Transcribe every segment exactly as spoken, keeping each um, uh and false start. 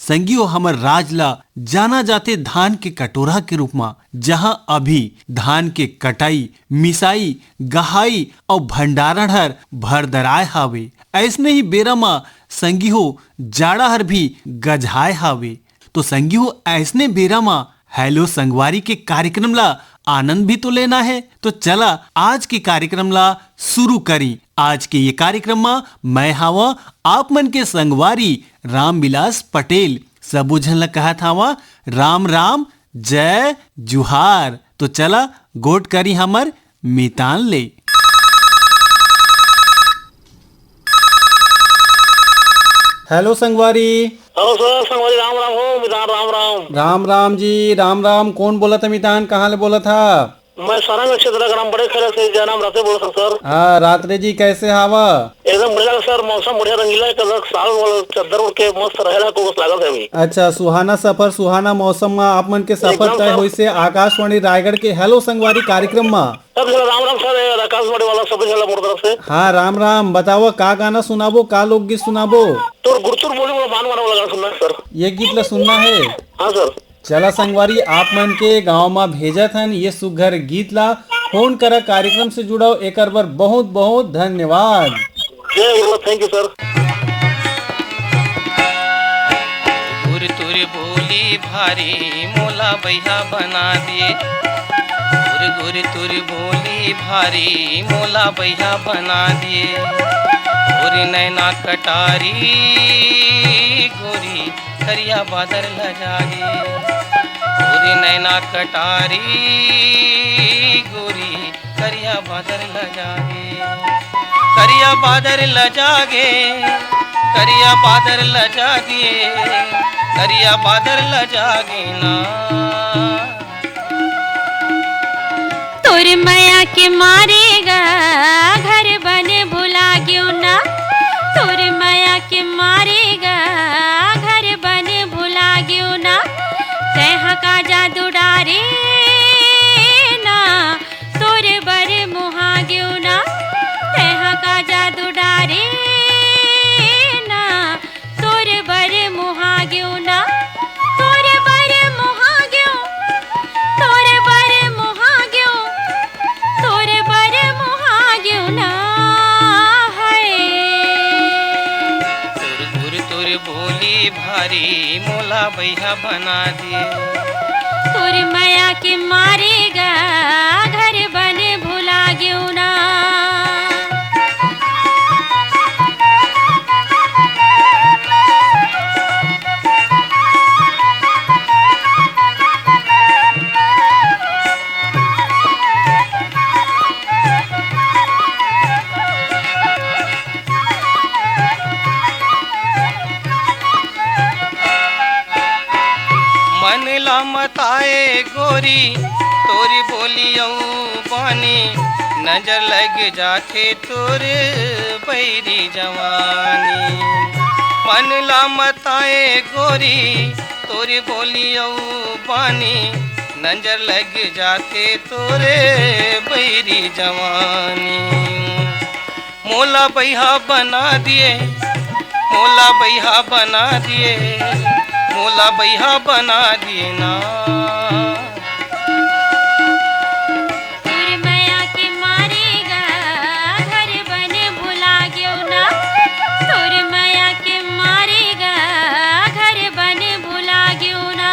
संगी हो, हमर राज ला जाना जाथे धान के कटोरा के रूप म, जहां अभी धान के कटाई, मिसाई, गहाई अउ भंडारण हर भरदराए हावे। अइसने ही बेरा म संगी हो, जाड़ा हर भी गझाए हावे। तो संगी हो, अइसने बेरा म हेलो संगवारी के कार्यक्रम ला आनंद भी तो लेना है। तो चला, आज के कार्यक्रम ला शुरू करी। आज के ये कार्यक्रम म मैं हावा आप मन के संगवारी रामविलास पटेल। सबो झन ला कहत हावा राम राम, जय जुहार। तो चला, गोठ करी हमर मितान ले। हेलो संगवारी। हेलो सर, संगवारी राम राम हो, मितान राम राम। राम राम जी, राम राम। कौन बोलत हे मितान, कहाँ ले बोलत हा? मैं सारंग क्षेत्र ग्राम बड़े खैरा से जय नाम रात्रे बोलत हूँ सर। हाँ रात्रे जी, कैसे हावा? एकदम बढ़िया सर, मौसम बढ़िया रंगीला है, कल साल वाला चद्दर ओढ़ के मस्त रहेला को बस लागत है अभी। अच्छा, सुहाना सफर, सुहाना मौसम में आप मन के सफर एकदम तय सर। होइसे आकाशवाणी रायगढ़ के हेलो संगवारी कार्यक्रम में। सब झला राम राम सर, ये आकाशवाणी वाला सब झला मोर तरफ से। हाँ राम राम, बताओ का गाना सुनाबो, का लोकगीत सुनाबो? तोर गुरतुर बोली वाला मान वाला गाना सुनना है सर। ये गीत ला सुनना है। हाँ सर। चला संगवारी, आप मन के गांव म भेजत हन ये सुघर गीत ला। फोन करा, कार्यक्रम से जुड़ाव, एकर बर बहुत बहुत धन्यवाद। जय गुरु, thank you सर। गुर तुर बोली भारी मोला बैहा बना दे, गुर गुर तुर बोली भारी मोला बैहा बना दे, गुर नैना कटारी गोरी करिया बादर लजा गे, तोरे नैना कटारी गोरी, करिया बादर लजा गे, करिया बादर लजा गे, करिया बादर लजा गे, करिया बादर लजा गे ना। तोर मया के मारे गा घर बने भुला गेव ना, तोर मया के मारे गा घर बने भुला गेव ना। तैहा का जादू डारे ना, तोर बर मुहा गेव ना। तैहा का जादू डारे ना, तोर बर मोहा गेव ना, तोर बर मोहा गेव, तोर बर मोहा गेव, तोर बर मोहा गेव ना, हाय। तोर गुर तोर बोली भारी मोला बैहा बना दे। तोर मया के मारे गा घर बने भुला गेव ना। मन ला मताए गोरी तोरी बोली अऊ बानी, नजर लग जाथे तोर बैरी जवानी। मन ला मताए गोरी तोरी बोली अऊ बानी, नजर लग जाथे तोर बैरी जवानी। मोला बैहा बना दिए, मोला बैहा बना दिए, मोला बैहा बना दिए ना। तोर मया के मारे गा घर बने भुला गेव ना, तोर मया के मारे गा घर बने भुला गेव ना।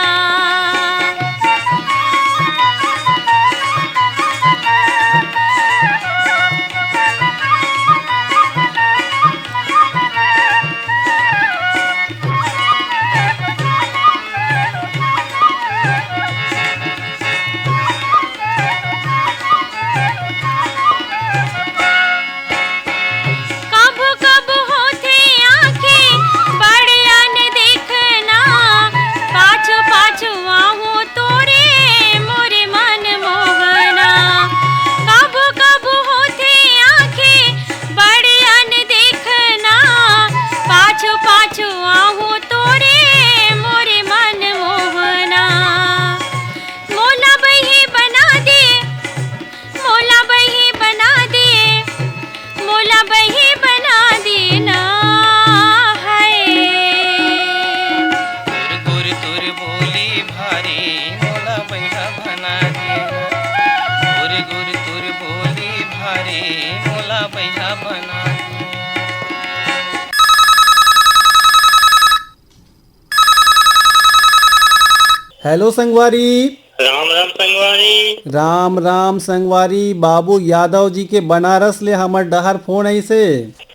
हेलो संगवारी। राम राम संगवारी। राम राम संगवारी, बाबू यादव जी के बनारस ले हमर डहर फोन आइसे।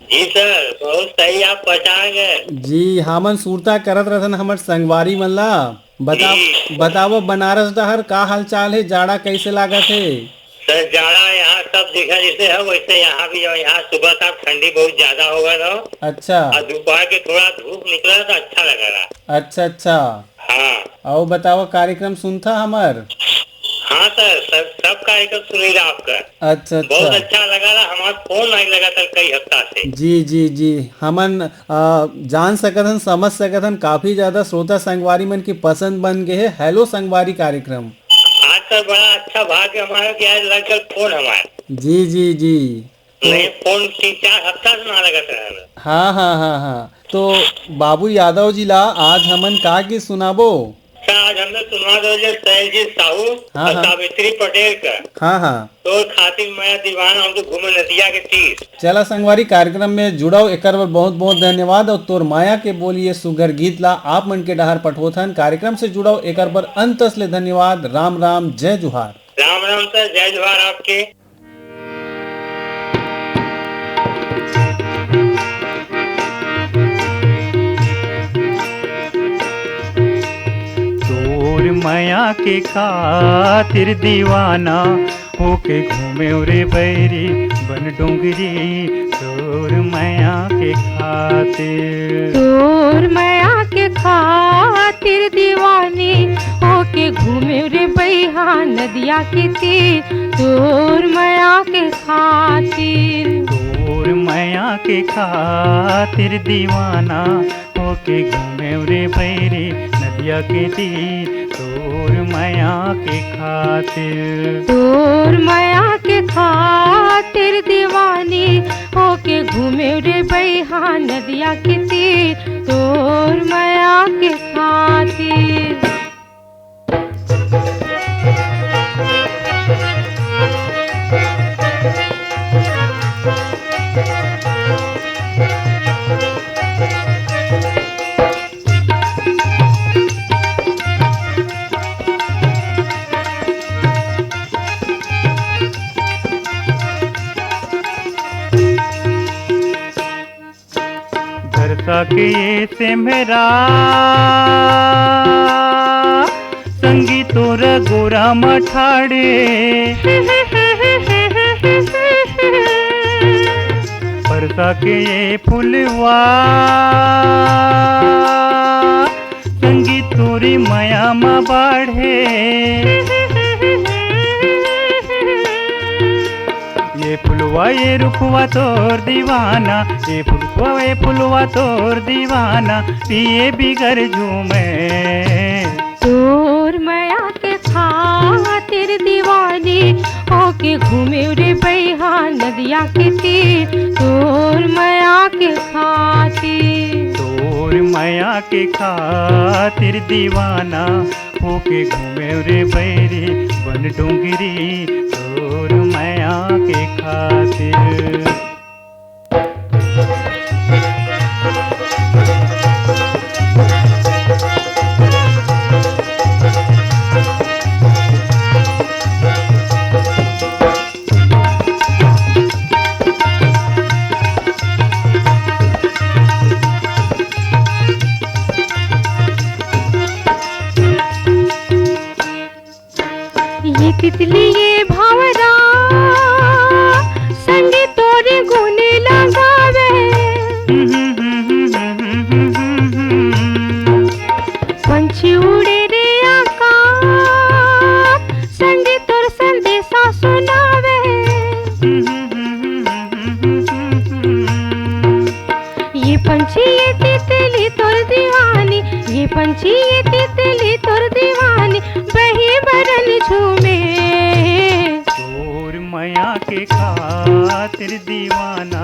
जी सर, बहुत सही आप पहचान गए। जी, हमन सुरता करत रहन हमर संगवारी मन ला। बता, जी। बतावो बनारस डहर का हालचाल हे, जाड़ा कैसे लागत हे? सर, जाड़ा यहाँ सब जगह जैसे है वैसे यहाँ भी है। यहाँ सुबह शाम ठंडी बहुत ज्यादा हो गया था। अच्छा। और दोपहर के थोड़ा धूप निकला तो अच्छा लगा रहा। अच्छा, अच्छा। हाँ। और बताओ, कार्यक्रम सुनथा हमर? हाँ सर, सब, सब कार्यक्रम सुनी रहा आपका। अच्छा, अच्छा। बहुत अच्छा लगा रहा, हमारा फोन नहीं लगा सर कई हफ्ता से। जी, जी, जी। हमन, आ, जान सकत हन, समझ सकत हन, काफी ज्यादा श्रोता संगवारी मन की पसंद बन गए है हेलो संगवारी कार्यक्रम। आज सर बड़ा अच्छा भाग्य हमारा कि आज लग गल फोन हमारे। जी, जी, जी। तो नहीं, फोन तीन चार हफ्ता से ना लगत रहल। हाँ, हाँ, हाँ, हाँ। तो बाबू यादव जी ला आज हमन का गीत सुनाबो? सर, आज हमने सुनवा दो जे सैलजीत साहू हाँ, और हाँ। सावित्री पटेल का। हाँ, हाँ। तोर खातिर मैं दीवाना हूँ, तो घूमे नदिया के तीर। चला संगवारी, कार्यक्रम में जुड़व, एकर बर बहुत बहुत धन्यवाद। और तोर माया के बोलिए सुघर गीत ला आप मन के डहार पठोथन। कार्यक्रम से जुड़व, एकर बर अंतस ले धन्यवाद। राम राम, जय जोहार। राम राम सर, जय जोहार आपके। तोर मया के खातिर दीवाना होके घूमे रे बैरी बन डोंगरी। तोर मया के खातिर, तोर मया के खातिर दीवानी होके घूमे रे बैहा नदिया के तीर। तोर मया के खातिर, तोर मया के खातिर दीवाना होके घूमे रे बैरी नदिया के तीर। तोर मया के खातिर, तोर मया के खातिर दीवानी होके घूमे रे बैहा नदिया के तीर। तोर मया के खातिर। बरसा के ये सेम्हरा, संगी तोर गोरा मठाड़े। बरसा के ये फुलवा, संगी तोरी मया म बाढ़े। ये फुलवा, ये रुखवा तोर दीवाना, ये फुलवा, ये फुलवा तोर दीवाना, पिए बिगर झूमे। तोर मया के खातिर दीवानी होके घूमे रे बैहा नदिया के तीर। तोर मया के खातिर, तोर मया के खातिर दीवाना होके घूमे रे बैरी बन डोंगरी। तोर मया के खातिर। ये तितली ये भंवरा संग तोरे गुन लगावे। पंछी उड़े रे आकाश संग तोर संदेशा सुनावे। ये पंछी ये तितली तोर दीवानी, ये पंछी ये तितली तोर दीवानी, बही बरन झूमे। तोर मया के खातिर दीवाना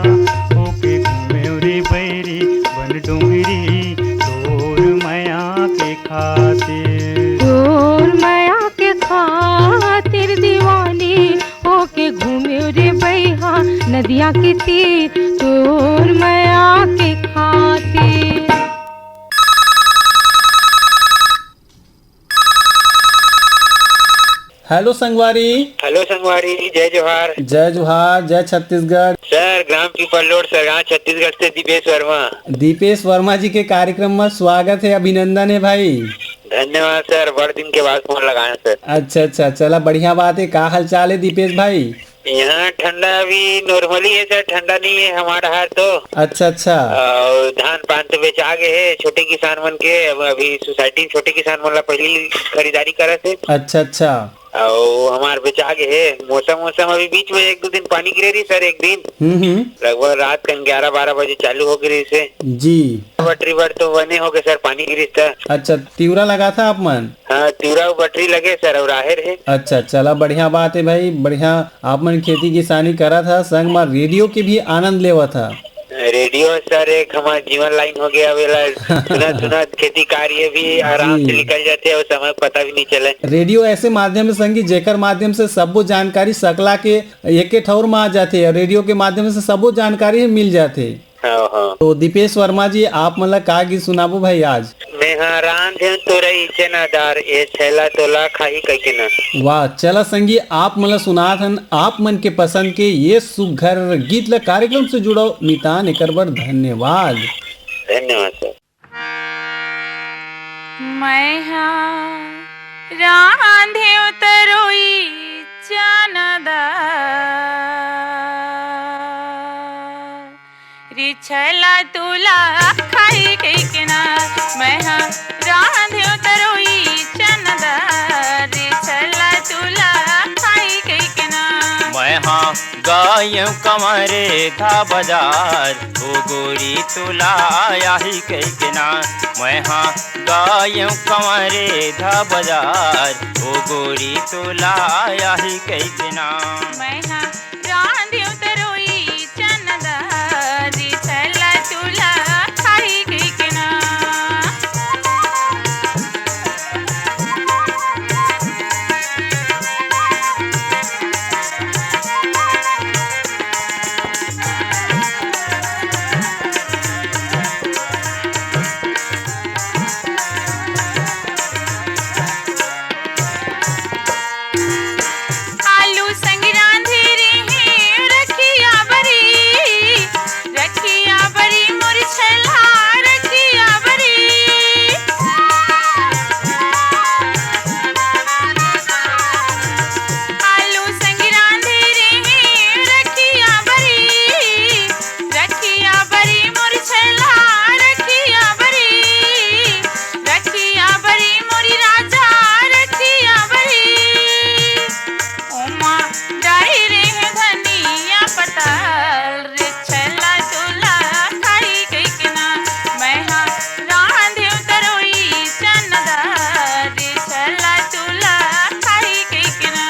होके घूमे रे बैरी बन डोंगरी। तोर मया के खातिर, तोर मया के खातिर दीवानी होके घूमे रे बैहा नदिया के तीर। तोर मया के खातिर। हेलो संगवारी। हेलो संगवारी, जय जोहार। जय जोहार, जय छत्तीसगढ़। सर, ग्राम पीपल रोड, सरगांव, छत्तीसगढ़ से दीपेश वर्मा। दीपेश वर्मा जी के कार्यक्रम में स्वागत है, अभिनंदन है भाई। धन्यवाद सर, बड़ दिन के बाद फोन लगाए सर। अच्छा, अच्छा, चला बढ़िया बात है। का हालचाल है दीपेश भाई? यहाँ ठंडा अभी normally है सर, ठंडा नहीं है हमारा हाल तो। अच्छा, अच्छा। और धान पान तो बेचा गए है छोटे किसान मन के, अब अभी सोसाइटी छोटे किसान मन ला पहली खरीदारी करत है। अच्छा, अच्छा। अउ हमार बेचा गे हे। मौसम, मौसम अभी बीच में एक दो दिन पानी गिरे रही सर, एक दिन। हम्म, हम्म। लगभग रात कन ग्यारह बारह बजे चालू हो गे रही से। जी। बटरी बर तो बने हो गए सर, पानी गिरिस त। अच्छा, तिवरा लगा था आप मन? हाँ, तिवरा अउ बटरी लगे सर, अउ राहेर है। अच्छा, चला बढ़िया बात है भाई, बढ़िया। आप मन खेती किसानी करा था, संग में रेडियो के भी आनंद लेवा था। रेडियो सर एक हमार जीवन लाइन हो गया, वेला सुनत सुनत खेती कार्य भी आराम से जी। निकल जाते और समय पता भी नहीं चले। रेडियो ऐसे माध्यम है संगी, जेकर माध्यम से सबो जानकारी सकला के एके ठौर में आ जाते और रेडियो के माध्यम से सबो जानकारी ही मिल जाते। हाँ, हाँ। तो दीपेश वर्मा जी, आप मन ला का गीत सुनाबो भाई आज? मैं हाँ रांधेव तोरई चना दार, ए छैला तोला खाही कहिके ना। वाह, चला संगी, आप मन ला सुनात हन आप मन के पसंद के ये सुघर गीत ला। कार्यक्रम से जुड़ो मितान, एकर बर धन्यवाद। धन्यवाद सर। मैं हा रांधेव तरोई चना दार, रे छला तुला खाई कहिके ना, मैं हा रांधेव तरोई चना दार, रे छला तुला खाई कहिके ना। मैं हा गायव कंवरे धा बजार, ओ गोरी तुला आही कहिके ना। मैं हा गायव कंवरे धा बजार, ओ गोरी तुला आही कहिके ना। मैं हा रांधेव तरोई चना दार, रे छला तुला खाई कहिके ना। आलू संग रांधे रेहेंव रखिया बरी, रखिया बरी मोर छला रखिया बरी। आलू संग रांधे रेहेंव रखिया बरी, रखिया बरी मोर छला रखिया बरी, रखिया बरी मोरी राजा रखिया बरी। ओमा डारे रेहेंव धनिया पताल, रे छला तुला खाई कहिके ना। मैं हा रांधेव तरोई चना दार, रे छला तुला खाई कहिके ना।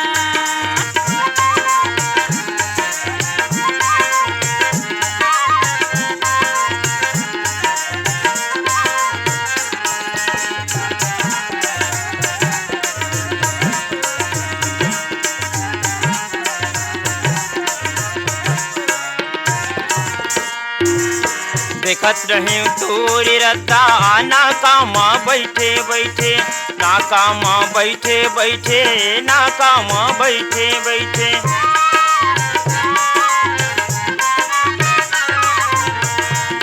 देखत रहेंव तोरे रद्दा, नाका म बइठे बइठे, नाका म बइठे बइठे, नाका म बइठे बइठे।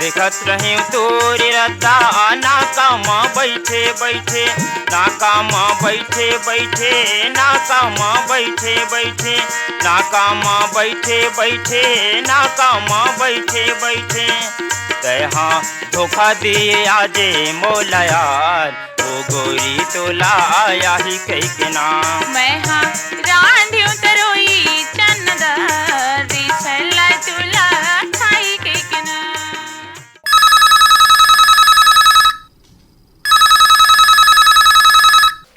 देखत रहेंव तोरे रद्दा, नाका म बइठे बइठे, नाका म बइठे बइठे, नाका म बइठे बइठे, नाका म बइठे बइठे, नाका म बइठे बइठे। तैं हा धोखा दिए आजे मोला यार, ओ गोरी तोला आही कहिके ना। मैं हा रांधेव तरोई चना दार, रे छला तुला खाई कहिके ना।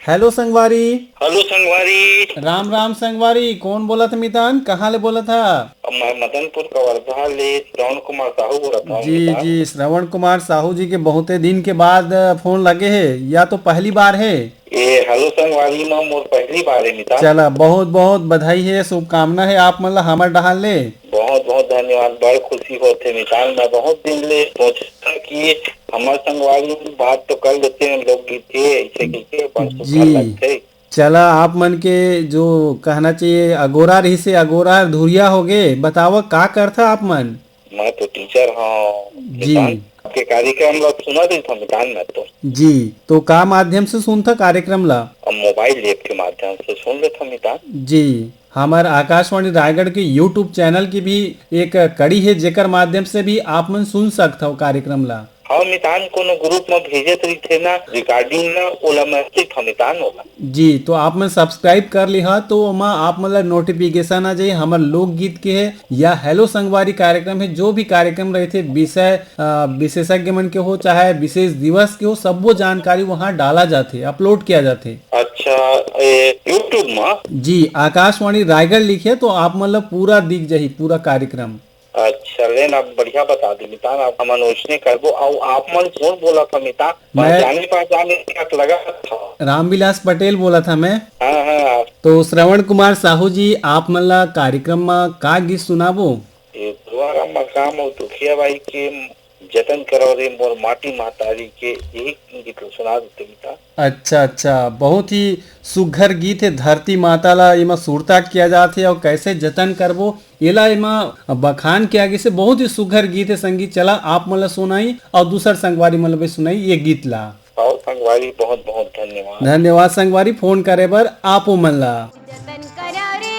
हेलो संगवारी। हेलो संगवारी। राम राम संगवारी, कौन बोलत मितान, कहाँ ले बोलत हा? मैं मदनपुर कवर्धा ले श्रवण कुमार साहू बोलत हूँ जी मितान। जी, श्रवण कुमार साहू जी के बहुते दिन के बाद फोन लगे हे, या तो पहली बार हे? ये हेलो संगवारी मा मोर पहली बार हे मितान। चला, बहुत बहुत बधाई हे, शुभकामना हे आप मन ला हमर डहार ले। बहुत बहुत धन्यवाद, बड़ खुशी होत हे मितान। मैं बहुत दिन ले सोचत हूँ कि हमर संगवारी मन बात तो कर लेते हैं लोकगीत के, ऐसे कहिके बड़ सुघर जी। लगथे। चला, आप मन के जो कहना चाहिए, अगोरा रहिसे, अगोरा धुरिया होगे। बतावा, का करथा आप मन? मैं तो टीचर हूँ जी। किसान। आपके कार्यक्रम ला सुनत रहिथों मितान मैं तो। जी, तो का माध्यम से सुनथा कार्यक्रम ला? अब मोबाइल ऐप के माध्यम से सुन लेथों मितान। जी, हमर आकाशवाणी रायगढ़ के YouTube चैनल की भी एक कड़ी हे, जेकर माध्यम से भी आप मन सुन सकथव कार्यक्रम ला। हाँ मितान, कोनो ग्रुप में भेजत रहिथे ना रिकॉर्डिंग ना, ओला मैं सुनथों मितान ओला। जी, तो आप मन सब्सक्राइब कर लिहा, तो ओमा आप मन ला नोटिफिकेशन आ जाही। हमर लोकगीत के हे या हेलो संगवारी कार्यक्रम हे, जो भी कार्यक्रम रहिथे, विषय, अ, विशेषज्ञ मन के हो, चाहे विशेष दिवस के हो, सब्बो जानकारी वहाँ डाला जाथे, अपलोड किया जाथे। अच्छा, ए, YouTube में? जी, आकाशवाणी रायगढ़ लिखे तो आप मन ला पूरा दिख जाही, पूरा कार्यक्रम। अच्छा, ले ना, बढ़िया बता दे मितान, आप हमन ओइसने करबो। अउ आप मन कोन बोलत हव मितान? मैं पहचाने पहचाने तक लगत हव। रामविलास पटेल बोलत हव मैं। हाँ, हाँ। तो श्रवण कुमार साहू जी, आप मन ला कार्यक्रम म का गीत सुनाबो? ये दुआरा मकाम अउ दुखिया बाई के जतन करव रे मोर माटी महतारी के, यही गीत ला सुना देते मितान। अच्छा, अच्छा, बहुत ही सुघर गीत हे। धरती माता ला एमा सुरता किया जात हे अउ कैसे जतन करबो, एला एमा बखान किया गइसे। बहुत ही सुघर गीत हे संगी। चला, आप मन ला सुनाई अउ दूसर संगवारी मन ला भी सुनाई ये गीत ला। अउ संगवारी, बहुत बहुत धन्यवाद। धन्यवाद संगवारी, फोन करे बर आपो मन ला। जतन करो रे,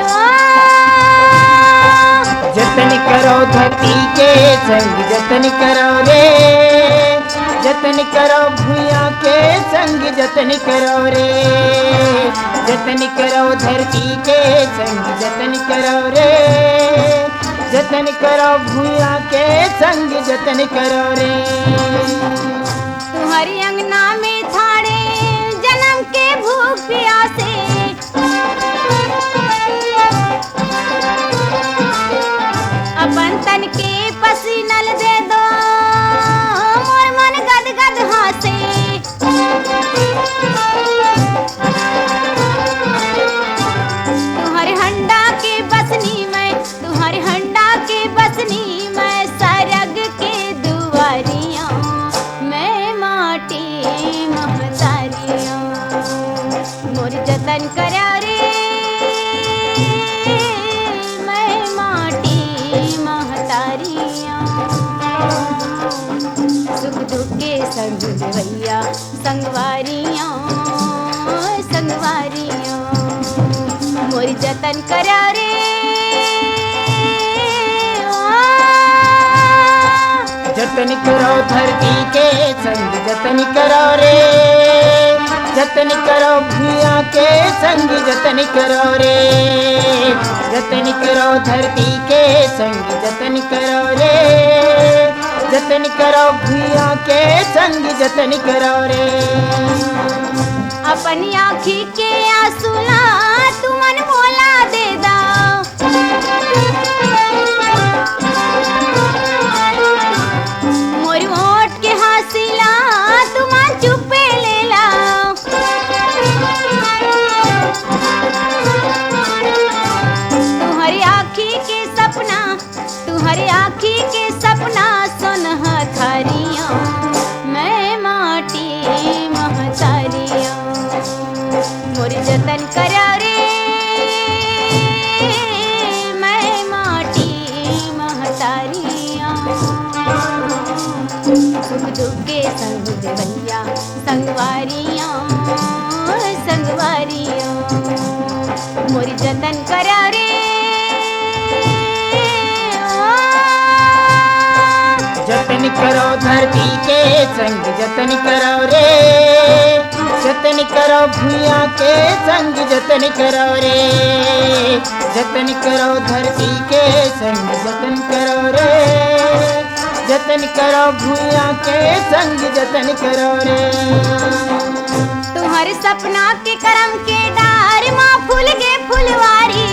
ओ। जतन करो धरती के संग, जतन करो रे। जतन करो भुइयां के संग, जतन करो रे। जतन करो धरती के संग, जतन करो रे। जतन करो भुइयां के संग, जतन करो रे। तुम्हारी अंगना में थाड़े जन्म के भूख प्यासे, अपन तन के पसीना ल दे दो, मोर मन गद गद हासे। तुम्हारे हंडा के बसनी मैं, तुम्हारे हंडा के बसनी मैं, सरग के दुआरियां मैं माटी महतारियां। मोर जतन करा रे, मैं माटी महतारियां। सुख दुख के संग भैया संगवारियां, संगवारियां। मोर जतन करा रे, ओ। जतन करो धरती के संग, जतन करो रे। जतन करो भुइयां के संग, जतन करो रे। जतन करो धरती के संग, जतन करो रे। जतन करो भुइयां के संग, जतन करो रे। अपन आँखी के आंसू ला तुमन मोला दे दा। मोर ओठ के हाँसी ला तुमन चुप्पे ले ला। तुम्हारी आँखी के सपना, तुम्हारी आँखी के सपना सोनहा थारियों, मैं माटी महतारियों। मोर जतन करा रे, मैं माटी महतारियों। सुख दुख के संग देवैया, संगवारियों, संगवारियों। मोर जतन करा रे, ओ। जतन करो धरती के संग, जतन करो रे। जतन करो भुइयां के संग, जतन करो रे। जतन करो धरती के संग, जतन करो रे। जतन करो भुइयां के संग, जतन करो रे। तुम्हारे सपना के करम के डार मा फूल गे फुलवारी।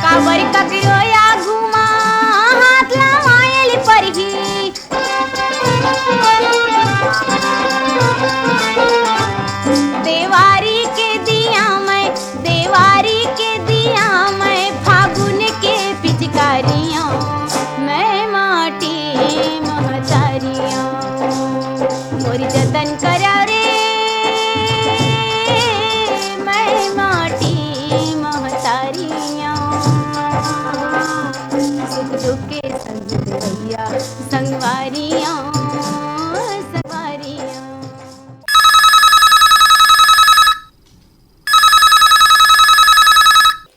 काबर ककरो आगू मा हाथ लमायल परही। देवारी के दिया मैं, देवारी के दिया मैं, फागुन के पिचकारियों, मैं माटी महतारियों। मोर जतन करा रे, मैं माटी महतारियां। सुख दुख के संग भैया, संगवारियां, संगवारियां।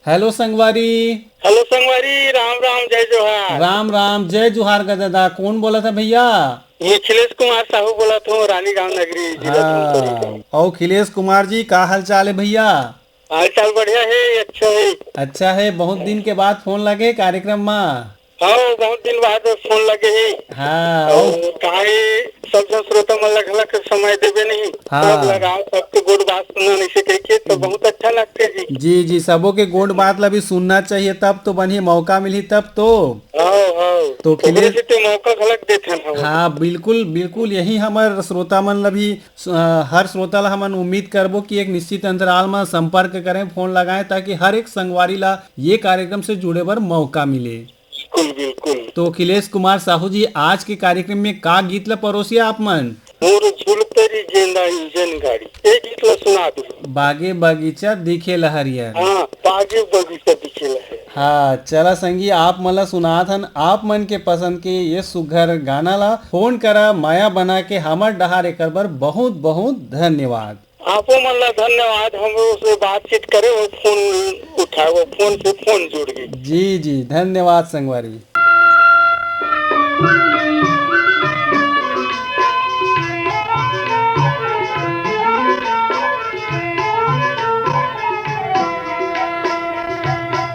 हेलो संगवारी। हेलो संगवारी, राम राम, जय जोहार। राम राम, जय जोहार गा ददा। कौन बोलत हे भैया? मिथिलेश कुमार साहू बोलत हूँ, रानीगांव नगरी, जिला धमतरी से। हाँ, अउ अखिलेश कुमार जी, का हाल चाल हे भैया? हाल चाल बढ़िया हे, अच्छा हे। अच्छा हे, बहुत दिन के बाद फोन लगे हे कार्यक्रम मा। हाँ, बहुत दिन बाद फोन लगे हे। हाँ, अउ अउ काहे सब झन श्रोता मन ला घलक समय देबे नहीं। हाँ। सब लगाओ, सबके गोठ बात सुनन, इसे कहिके तो हम्म। बहुत अच्छा लगथे जी। जी, जी, सबो के गोठ बात ला भी सुनना चाहिए, तब तो बनही, मौका मिलही तब तो। हाँ, हाँ। तो ओकरे खिले- सेती मौका घलक देथन हम। हाँ, बिल्कुल, बिल्कुल, यही हमर श्रोता मन ला भी, अ, हर श्रोता ला हमन उम्मीद करबो कि एक निश्चित अंतराल मा संपर्क करें, फोन लगाएं, ताकि हर एक संगवारी ला ये कार्यक्रम से जुड़े बर मौका मिले। बिल्कुल, बिल्कुल। तो अखिलेश कुमार साहू जी, आज के कार्यक्रम में का गीत ला परोसिया आप मन? मोर झुलतरी गेंदा इंजन गाड़ी, ये गीत ला सुना दो। बागे बगीचा दिखे लहरिया। हाँ, बागे बगीचा दिखे लहरिया। हाँ, चला संगी, आप मन ला सुनात हन आप मन के पसंद के ये सुघर गाना ला। फोन करा, मया बना के हमर डहार एकर बर बहुत बहुत धन्यवाद। आपो मन ला धन्यवाद, हमरो से बातचीत करे हो, फोन उठाए हो, फोन से फोन जुड़ गई। जी, जी, धन्यवाद संगवारी।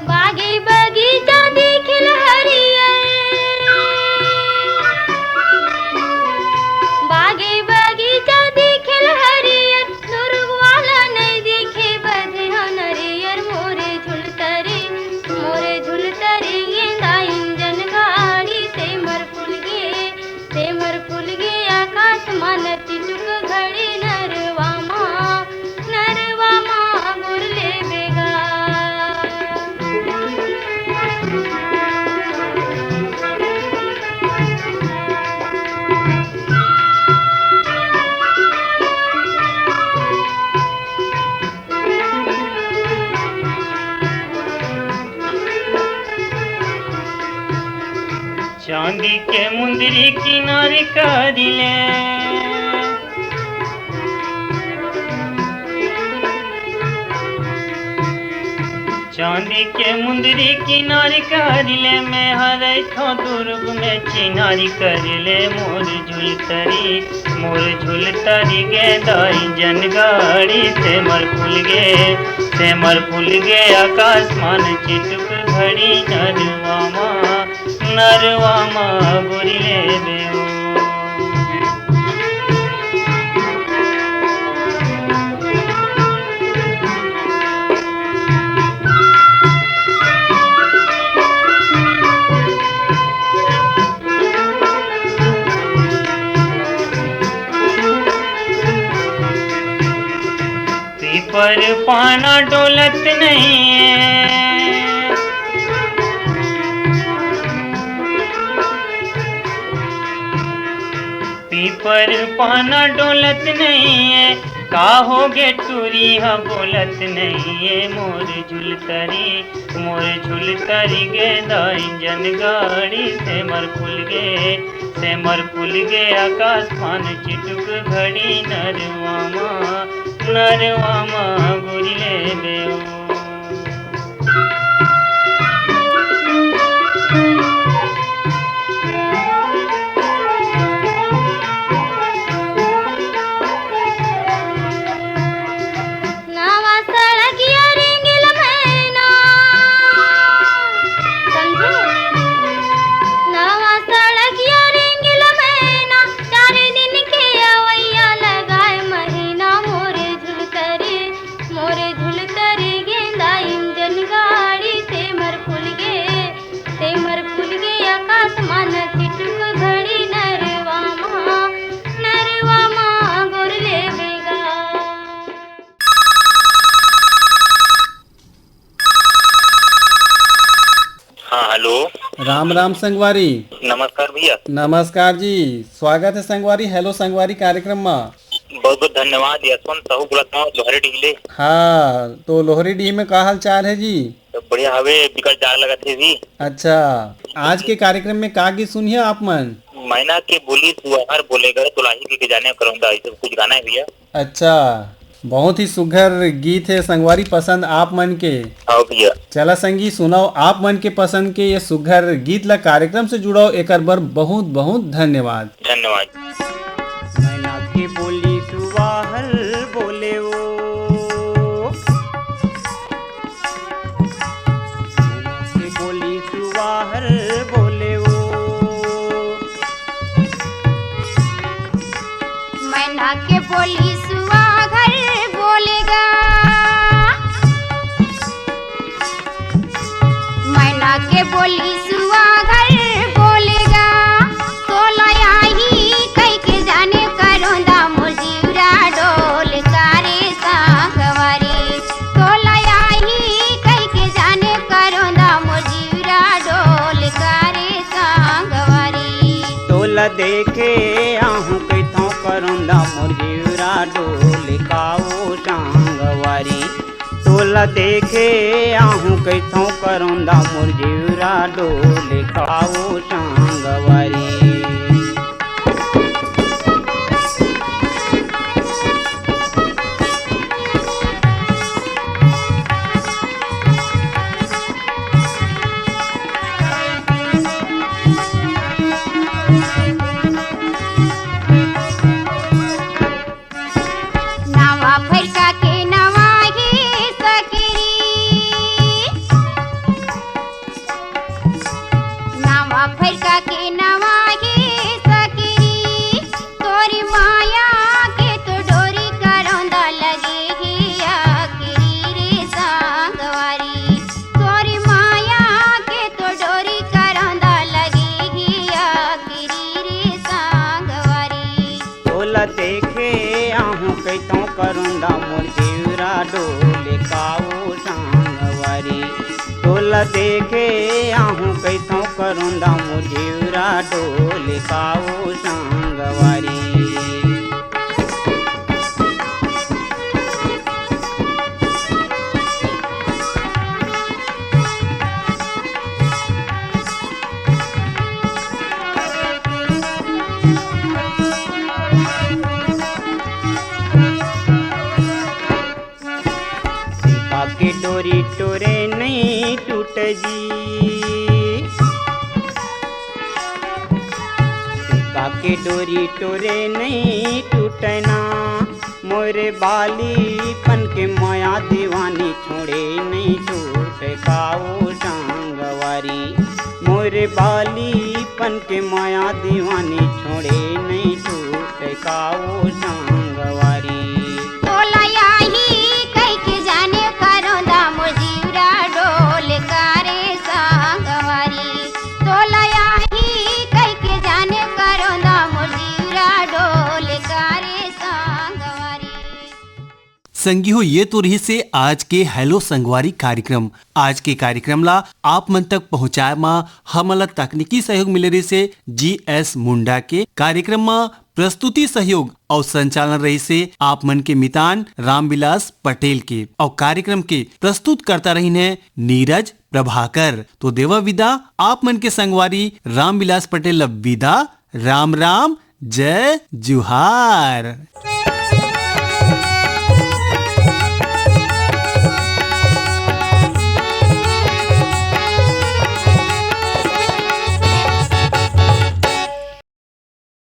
बागे बगीचा दिखे लहरिया, बागे बगीचा दिखे लहरिया, दुरुग वाला नइ दिखे बधे ह नरियर। मोरे झुलतरी, मोरे झुलतरी गेंदा इंजन गाड़ी, सेमर फूल गे, सेमर फूल गे आकाश मा न चिचुक घड़ी, नरवा मा, नरवा मा गुर ले बेगा। चांदी के मुंदरी किनारी करी ले, चांदी के मुंदरी किनारी करी ले, मैं हरई थो दुर्ग में चिनारी करी ले। मोर झुलतरी, मोर झुलतरी गेंदा इंजन गाड़ी, सेमर फूल गे, सेमर फूल गे आकाश मा न चिचुक घड़ी, नरवा मा, नरवा मा गुर ले बेओ। पीपर पाना डोलत नहीं है, पीपर पाना डोलत नहीं है, का हो गे टूरी ह बोलत नहीं है। मोर झुलतरी, मोर झुलतरी गेंदा इंजन गाड़ी, सेमर फूल गे, सेमर फूल गे आकाश मा न चिचुक घड़ी, नरवा मा, नरवा मा गुर ले बेओ। नवा सड़किया रेंगेल मैना, समझे? नवा सड़किया रेंगेल मैना, चार दिन के अवैया लगाए महीना। मोरे झुलतरी, मोरे झुलतरी गे राम संगवारी। नमस्कार भैया। नमस्कार जी, स्वागत है संगवारी, हेलो संगवारी कार्यक्रम में। बहुत बहुत धन्यवाद, यशवंत साहू बोलत हूँ, लोहरी डीह ले। हाँ, तो लोहरी डीह में का हाल चाल है जी? सब बढ़िया हवे, बिकट जाड़ लगत हे जी। अच्छा, आज के कार्यक्रम में का गीत सुनिए आप मन? मैना के बोली सुअर बोलेगा, तोलाही के जाने करौंदा, ऐसे कुछ गाना है भैया। अच्छा, बहुत ही सुघर गीत है संगवारी, पसंद आप मन के। हाँ भैया। चला संगी, सुनाओ आप मन के पसंद के ये सुघर गीत ला, कार्यक्रम से जुड़ाओ, एकर बर बहुत बहुत धन्यवाद। धन्यवाद। मैना के बोली सुवाहर बोले वो। मैना के बोली सुवाहर बोले वो। मैना के बोली सुवाहर बोलेगा। मैना के बोली सुवाहर बोलेगा, तोला आही कहिके जाने करौंदा मोर जीवरा डोल कारे संगवारी, तोला आही कहिके जाने करौंदा मोर जीवरा डोल कारे संगवारी। तोला देखे आहूँ कहिथौं करौंदा मोर जीवरा डोल काओ संगवारी। तोला देखे आहूँ कहिथौं करौंदा मोर जीवरा डोल काओ संगवारी। नवा फरका के नवा ही सकरी, नवा फरका के नवा ही सकरी, तोरी माया के तो डोरी करौंदा लगे ही आखिरी रे संगवारी, तोरी माया के तो डोरी करौंदा लगे ही आखिरी रे संगवारी। तोला देखे आहूँ कहिथौं करौंदा मोर जीवरा डोल काओ संगवारी। तोला देखे आहूँ कहिथौं करौंदा मोर जीवरा डोल काओ संगवारी। सिक्का के डोरी टोरे नइ टूट जी, सिक्का के डोरी टोरे नइ टूटय ना, मोरे बालीपन के मया दीवानी छोड़े नइ छूटे काओ संगवारी। मोरे बालीपन के मया दीवानी छोड़े नइ छूटे काओ संगवारी। तोला आही कहिके जाने करौंदा मोर जीवरा डोल कारे संगवारी। तोला आही कहिके जाने करौंदा मोर जीवरा डोल कारे संगवारी। संगी हो, ये तो रहिसे आज के हेलो संगवारी कार्यक्रम। आज के कार्यक्रम ला आप मन तक पहुँचाए मा हमन ला तकनीकी सहयोग मिले रहिसे जी एस मुंडा के। कार्यक्रम मा प्रस्तुति सहयोग अउ संचालन रहिसे आप मन के मितान रामविलास पटेल के, अउ कार्यक्रम के प्रस्तुतकर्ता रहिन हे नीरज प्रभाकर। तो देवा विदा आप मन के संगवारी रामविलास पटेल ला विदा। राम राम, जय जुहार।